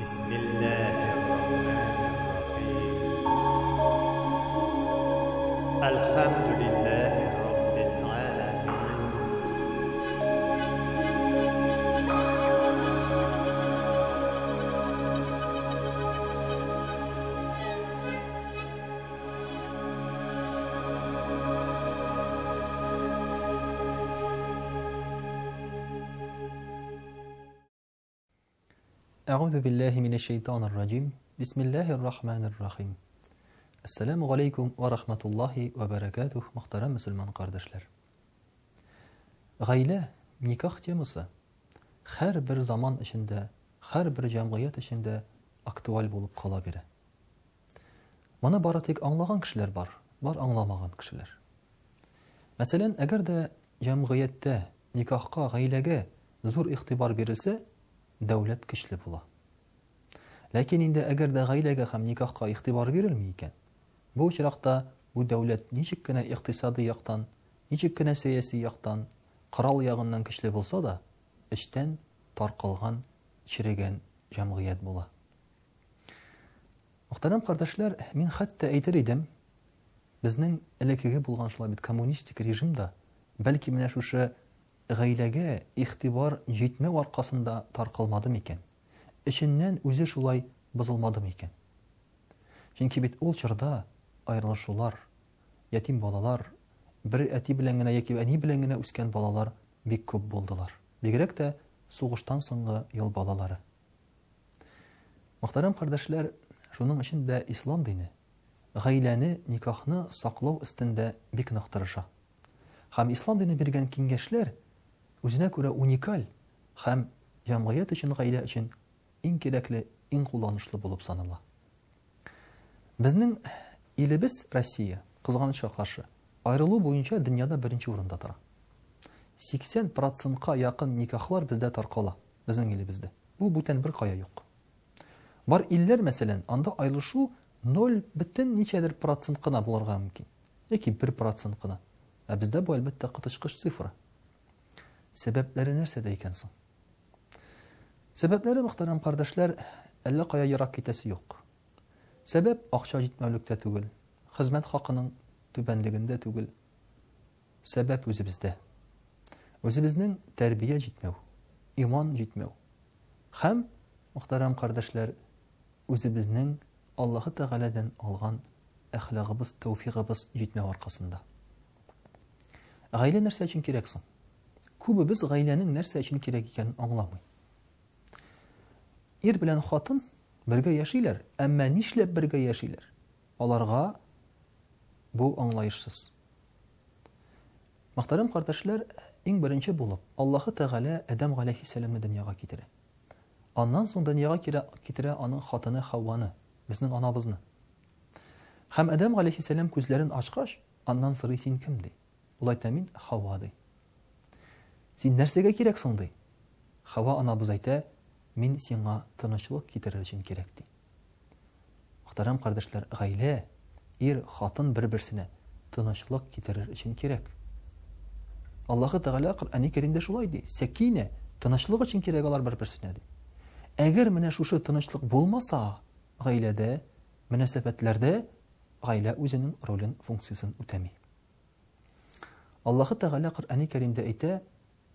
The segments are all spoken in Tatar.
بسم الله الرحمن الرحيم الحمد لله رب العالمين أعوذ بالله من الشيطان الرجيم بسم الله الرحمن الرحيم Әссәламү галәйкүм вә рахматуллаһи вә бәрәкәтүһ, мөхтәрәм мөселман кардәшләр. Гаилә, никах темасы һәрбер заман эчендә, һәрбер җәмгыять эчендә актуаль булып кала бирә. Моны бары тик аңлаган кешеләр бар, бар аңламаган кешеләр. Мәсәлән, әгәр дә җәмгыятьтә никахка, гаиләгә зур игътибар бирелсә, дәүләт көчле була. Ләкин инде әгәр дә гаиләгә һәм никахка игътибар бирелми икән, бу очракта бу дәүләт ничек кенә икътисадый яктан, ничек кенә сәяси яктан, корал ягыннан көчле булса да, эчтән таркалган, черегән җәмгыять була. Мөхтәрәм кардәшләр, мин хәтта әйтер идем, безнең элеккеге булган шулай бит коммунистик режим да, бәлки менә шушы гаиләгә игътибар җитмәү аркасында таркалмады микән? Эченнән үзе шулай бозылмады микән? Чөнки бит ул чорда аерылышулар, ятим балалар, бер әти белән генә яки әни белән генә үскән балалар бик күп булдылар. Бигрәк тә сугыштан соңгы ел балалары. Мөхтәрәм кардәшләр, шуның өчен дә ислам дине гаиләне, никахны саклау өстендә бик нык тырыша. Һәм ислам дине биргән киңәшләр үзенә күрә уникаль һәм җәмгыять өчен, гаилә өчен иң кирәкле, иң кулланышлы булып санала. Безнең илебез Россия, кызганычка каршы, аерылу буенча дөньяда беренче урында тора. 80 процентка якын никахлар бездә таркала, безнең илебездә. Бу бүтән бер кая юк. Бар илләр, мәсәлән, анда аерылышу 0 бөтен ничәдер процент кына булырга мөмкин. Яки 1 процент кына. Ә бездә бу, әлбәттә, коточкыч цифра. Сәбәпләре нәрсәдә икән соң? Сәбәпләре, мөхтәрәм кардәшләр, әллә кая ерак китәсе юк. Сәбәп акча җитмәүлектә түгел, хезмәт хакының түбәнлегендә түгел. Сәбәп үзебездә. Үзебезнең тәрбия җитмәү, иман җитмәү. Һәм, мөхтәрәм кардәшләр, үзебезнең Аллаһы Тәгаләдән алган әхлагыбыз, тәүфигыбыз җитмәү аркасында. Гаилә нәрсә өчен кирәк соң? Күбебез гаиләнең нәрсә өчен кирәк икәнен аңламый. Ир белән хатын бергә яшиләр, әмма нишләп бергә яшиләр? Аларга бу аңлаешсыз. Мөхтәрәм кардәшләр, иң беренче булып Аллаһы Тәгалә Адәм галәйһиссәламне дөньяга китерә. Аннан соң дөньяга китерә аның хатыны Хавваны, безнең анабызны. Һәм Адәм галәйһиссәлам күзләрен ачкач, аннан сорый, син кем ди? Ул әйтә, мин Хава ди. Син нәрсәгә кирәк соң ди? Хава анабыз әйтә, мин сиңа тынычлык китерер өчен кирәк ди. Мөхтәрәм кардәшләр, гаилә, ир, хатын бер-берсенә тынычлык китерер өчен кирәк. Аллаһы Тәгалә Коръәни Кәримдә шулай ди. Сәкинә, тынычлык өчен кирәк алар бер-берсенә ди. Әгәр менә шушы тынычлык булмаса, гаиләдә, мөнәсәбәтләрдә гаилә үзенең ролен, функциясен үтәми. Аллаһы Тәгалә Коръәни Кәримдә әйтә: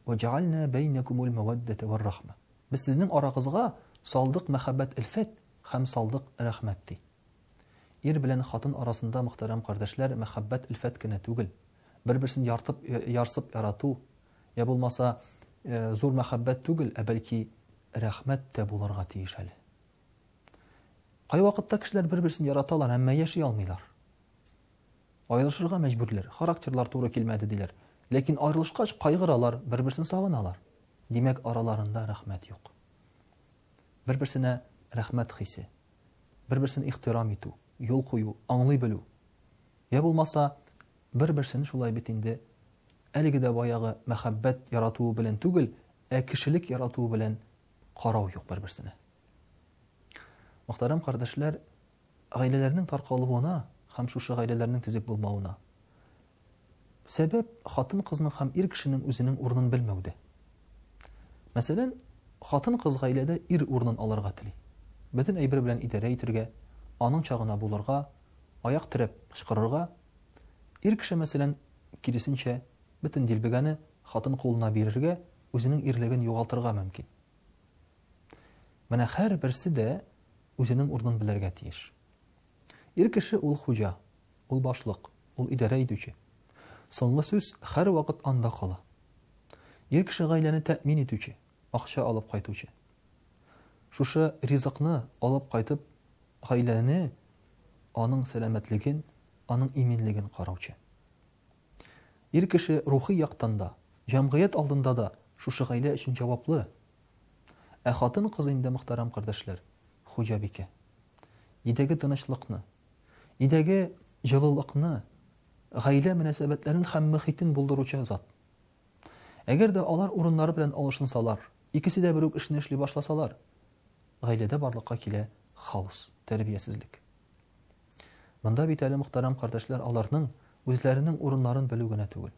"Ва җаальна бәйнәкумул мәвәддәтә вар-рахма". Без сезнең арагызга салдык мәхәббәт, өлфәт һәм салдык рәхмәт, ди. Ир белән хатын арасында, мөхтәрәм кардәшләр, мәхәббәт, өлфәт кенә түгел. Бер-берсен яртып, ярсып ярату, я булмаса, зур мәхәббәт түгел, ә бәлки рәхмәт тә булырга тиеш әле. Кайвакытта кешеләр бер-берсен яраталар, әмма яши алмыйлар. Аерылышырга мәҗбүрләр, характерлар туры килмәде, диләр. Ләкин аерылышкач кайгыралар, бер-берсен сагыналар. Димәк, араларында рәхмәт юк. Бер-берсенә рәхмәт хисе, бер-берсен ихтирам итү, юл кую, аңлый белү. Я булмаса, бер-берсен шулай бит инде әлеге дә баягы мәхәббәт яратуы белән түгел, ә кешелек яратуы белән карау юк бер-берсенә. Мөхтәрәм кардәшләр, гаиләләрнең таркалуына һәм шушы гаиләләрнең төзек булмавына сәбәп хатын-кызның һәм ир кешенең үзенең урынын белмәүдә. Мәсәлән, хатын-кыз гаиләдә ир урынын алырга тели. бөтен әйбер белән идарә итергә, аныңча гына булырга, аяк терәп кычкырырга. Ир кеше, мәсәлән, киресенчә, бөтен дилбегәне хатын кулына бирергә, үзенең ирлеген югалтырга мөмкин. Менә һәрберсе дә үзенең урынын белергә тиеш. Ир кеше ул хуҗа, ул башлык, ул идарә итүче. Соңгы сүз һәрвакыт анда кала. Ир кеше гаиләне тәэмин итүче, акча алып кайтучы. Шушы ризыкны алып кайтып, гаиләне, аның сәламәтлеген, аның иминлеген караучы. Ир кеше рухи яктан да, җәмгыять алдында да шушы гаилә өчен җаваплы. Ә хатын-кыз инде, мөхтәрәм кардәшләр, хуҗабикә. Өйдәге тынычлыкны, өйдәге җылылыкны, гаилә мөнәсәбәтләрен һәм мөхитен булдыручы зат. Әгәр дә алар урыннары белән алышынсалар, икесе дә бер үк эшне эшли башласалар, гаиләдә барлыкка килә хаос, тәрбиясезлек. Монда бит әле, мөхтәрәм кардәшләр, аларның үзләренең урыннарын белү генә түгел.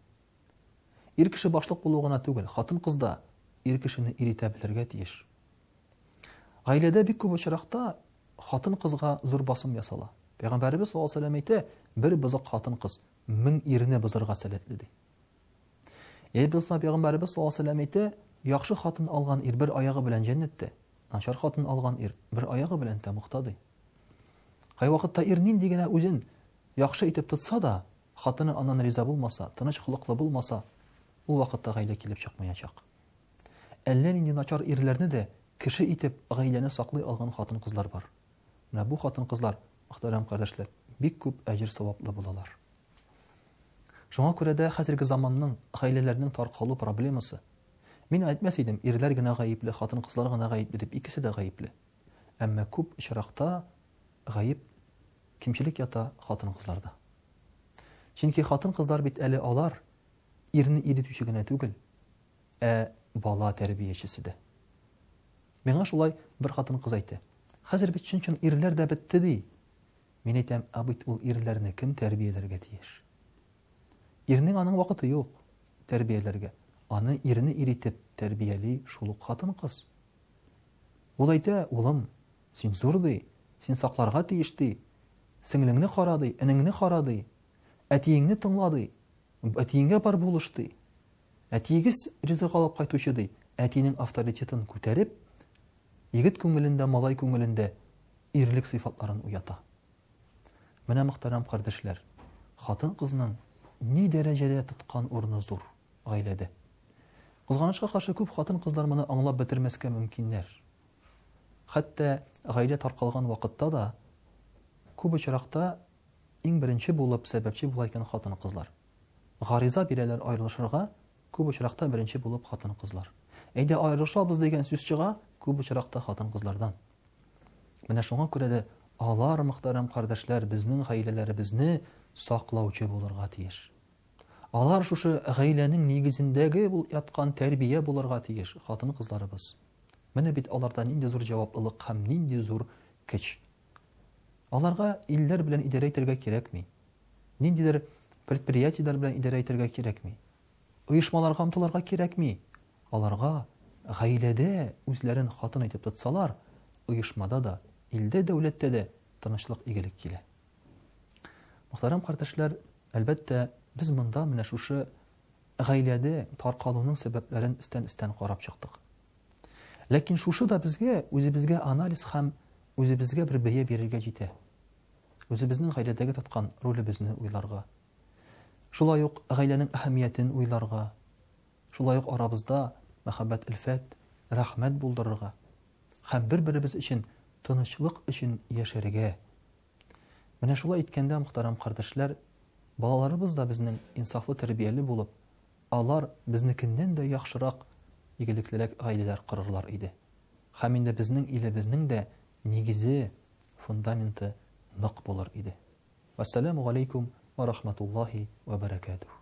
Ир кеше башлык булу гына түгел, хатын-кыз да ир кешене ир итә белергә тиеш. Гаиләдә бик күп очракта хатын-кызга зур басым ясала. Пәйгамбәребез саллаллаһу алейһи ва сәлләм әйтә, бер бозык хатын-кыз 1000 ирне бозырга сәләтле ди. Яки булса пәйгамбәребез саллаллаһу алейһи ва сәлләм әйтә, яхшы хатын алган ир бер аягы белән җәннәттә, начар хатын алган ир бер аягы белән тәмугта ди. Кайвакытта ир нинди генә үзен яхшы итеп тотса да, хатыны аннан риза булмаса, тыныч холыклы булмаса, ул вакытта гаилә килеп чыкмаячак. Әллә нинди начар ирләрне дә кеше итеп гаиләне саклый алган хатын-кызлар бар. Менә бу хатын-кызлар, мөхтәрәм кардәшләр, бик күп әҗер-саваплы булалар. Шуңа күрә дә хәзерге заманның гаиләләрнең таркалу проблемасы. Мин әйтмәс идем, ирләр генә гаепле, хатын-кызлар гына гаепле дип, икесе дә гаепле. Әмма күп очракта гаеп, кимчелек ята хатын-кызларда. Чөнки хатын-кызлар бит әле алар ирне ир итүче генә түгел, ә бала тәрбиячесе дә. Миңа шулай бер хатын-кыз әйтә. Хәзер бит чын-чын ирләр дә бетте ди. Мин әйтәм, ә бит ул ирләрне кем тәрбияләргә тиеш? Ирнең аның вакыты юк тәрбияләргә. Аны ирне ир итеп тәрбияли шул ук хатын-кыз. Ул әйтә, улым, син зур ди, син сакларга тиеш ди. Сеңлеңне кара ди, энеңне кара ди. Әтиеңне тыңла ди. Әтиеңгә бар булыш ди. Әтиегез ризык алып кайтучы ди. Әтинең авторитетын күтәреп, егет күңелендә, малай күңелендә ирлек сыйфатларын уята. Менә, мөхтәрәм кардәшләр, хатын-кызның ни дәрәҗәдә тоткан урыны зур гаиләдә. Кызганычка каршы, күп хатын-кызлар моны аңлап бетермәскә мөмкиннәр. Хәтта гаилә таркалган вакытта да күп очракта иң беренче булып сәбәпче була икән хатын-кызлар. Гариза бирәләр аерылышырга, күп очракта беренче булып хатын-кызлар. Әйдә аерылышабыз дигән сүз чыга, күп очракта хатын-кызлардан. Менә шуңа күрә дә алар, мөхтәрәм кардәшләр, безнең гаиләләребезне саклаучы булырга тиеш. Алар шушы гаиләнең нигезендәге яткан тәрбия булырга тиеш, хатын-кызларыбыз. Менә бит аларда нинди зур җаваплылык һәм нинди зур көч. Аларга илләр белән идарә итәргә кирәкми. Ниндидер предприятиеләр белән идарә итәргә кирәкми. Оешмаларга омтылырга кирәкми. Аларга гаиләдә үзләрен хатын итеп тотсалар, оешмада да, илдә, дәүләттә дә тынычлык, игелек килә. Мөхтәрәм кардәшләр, әлбәттә, без монда менә шушы гаиләдә таркалуның сәбәпләрен өстән-өстән карап чыктык. Ләкин шушы да безгә үзебезгә анализ һәм үзебезгә бер бәя бирергә җитә. Үзебезнең гаиләдәге тоткан ролебезне уйларга. Шулай ук гаиләнең әһәмиятен уйларга. Шулай ук арабызда мәхәббәт-өлфәт, рәхмәт булдырырга һәм бер-беребез өчен тынычлык өчен яшәргә. Менә шулай иткәндә, мөхтәрәм кардәшләр, балаларыбыз да безнең инсафлы тәрбияле булып, алар безнекеннән дә яхшырак, игелеклерәк гаиләләр корырлар иде. Һәм инде безнең илебезнең дә нигезе, фундаменты нык булыр иде. Вәссәламү галәйкүм вә рахматуллаһи вә бәрәкәтүһ.